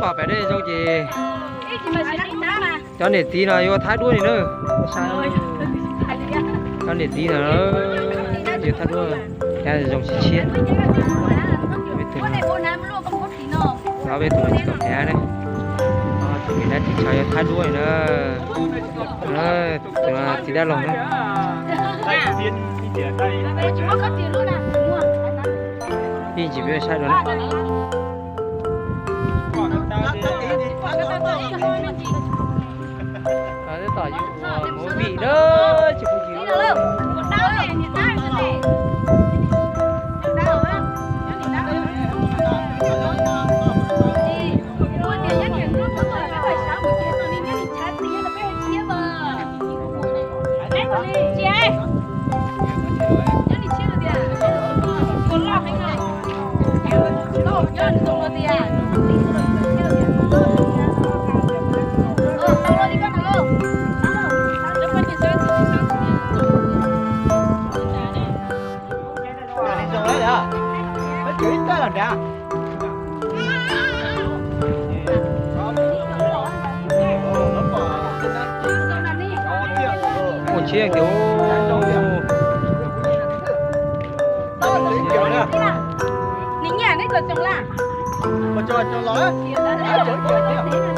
Pem dej zoo ces cov niam txiv no yuav thab duab li na. Cov niam txiv no yuav thab duab, zoo tshiab tshiab. Peb tus no tsis tau hnav ne, tus niam txiv no yuav thab duab li na. Tus no txiv dab laug na. Ib ntsis peb saib dua na. Tab tom yus ua movie na, tsis pub yus. Ua ntshiab tiag. Hnav lub no tso, hnav lub no tso thiaj zoo, thiaj pij yom.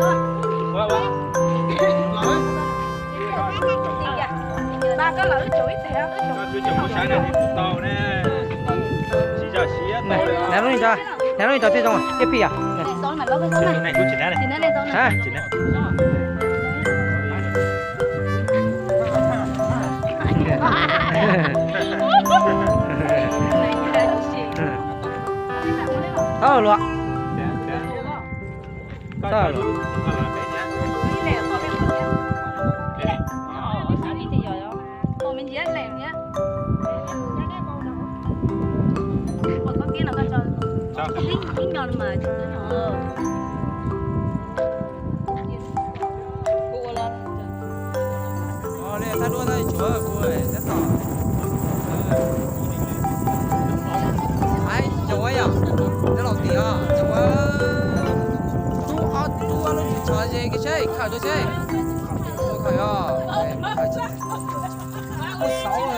Luag. Ua li thab duab tab sis kuv tab tom, ai, zoo yom, nyob los tim os, zoo. Tub ob tub ob lub tsis tshov ze kev seb khawm rau seb. Ua khawm os, khawm tsis, ua xauv.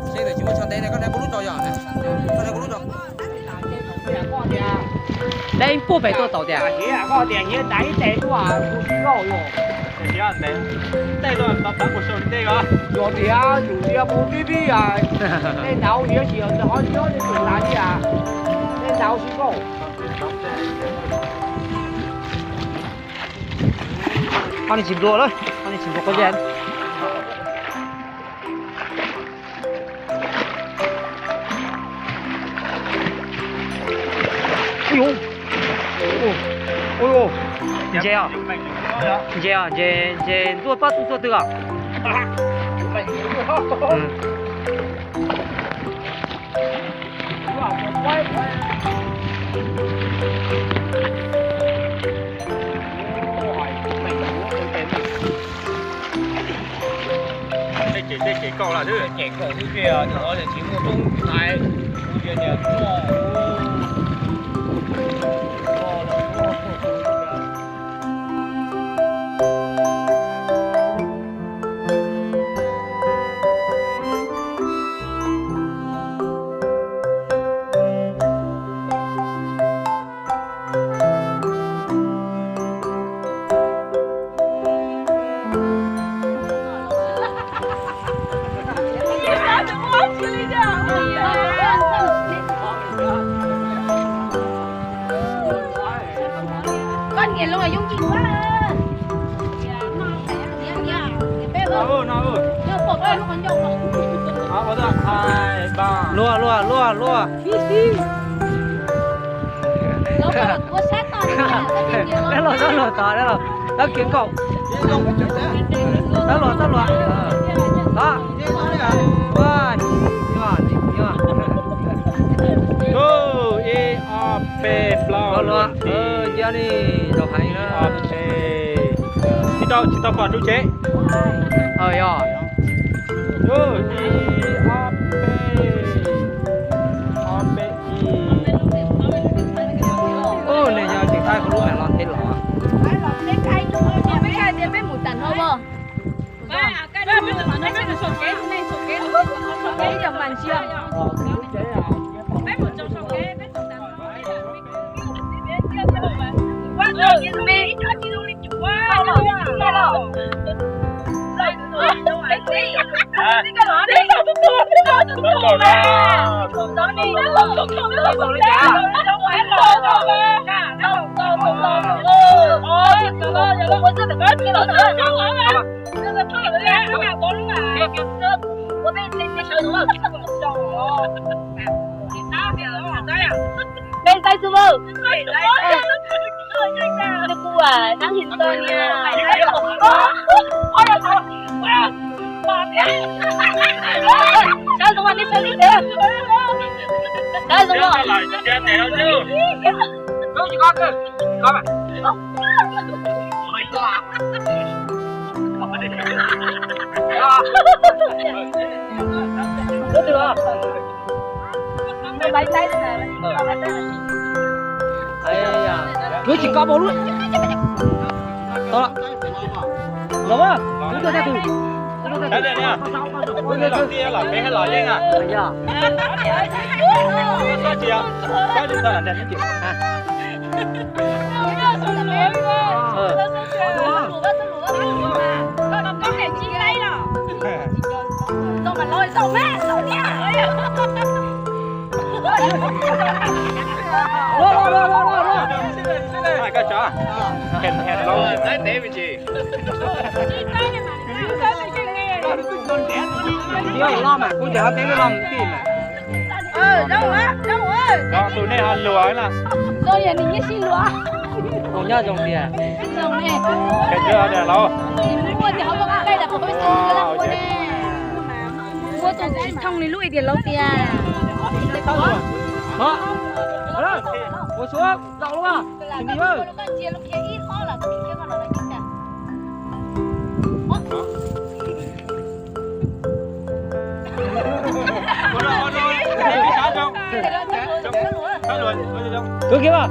Seb tsis muaj tsho ntev ne, koj hnav kuv lub tso yom, koj hnav kuv lub tso. Dab ib puag pem tuaj tau tias. Yog tias yus tias mus tib tib, nej ntaus hiav tsis yog ntawm qhov nyob nej tus lav li as, nej ntaus tsis kauj. Qhov ni tsis nplua lawm, qhov ni tsis nplua qhov zeb. Ntses os, ntses os, ntses ntsuag pab txuj txuag twg os. Tej ces tej ces kaum lawm xwb, ces kaum xwb ces cov tsis muaj roob hais, kuv tias niam noj. Luag, luag, luag, luag. Dab laug, dab laug tod, dab laug, dab kiv nkaum. Dab laug, dab laug. Tod. Ua, ib, ob, peb, plaub, luag, luag. Cia li zaum heev na. Tsis tau, tsis tau pom ntug tsev. Yog. Ib, ob, peb, ob, peb, ib. Ub, nws yog tseem thaij kuv lub mam los thiab los. Peb saib xwb. Nws kuj nab his tau niam. Saib zoo, nej saib li ntawd. Saib zoo. Lub twg os? Lub tsis kov npaum lub. Tau lawm. Los mas, lub twg tag twg? Peb los yeej a. Los mas, kuv cov teb loj mus tij mas. Zoo tus nej ho luag na. Zoo yog nws nyiam sib luag. Tus nyob zoo tiag. Zoo ne. Phem tiag tiag los. Nws muaj tias ho muaj kab kai los qhov peb xeem nws ua ne. Muaj tus tsis thooj li lub tias laus tias. Ua suav zaum lub. Tus kiag mas.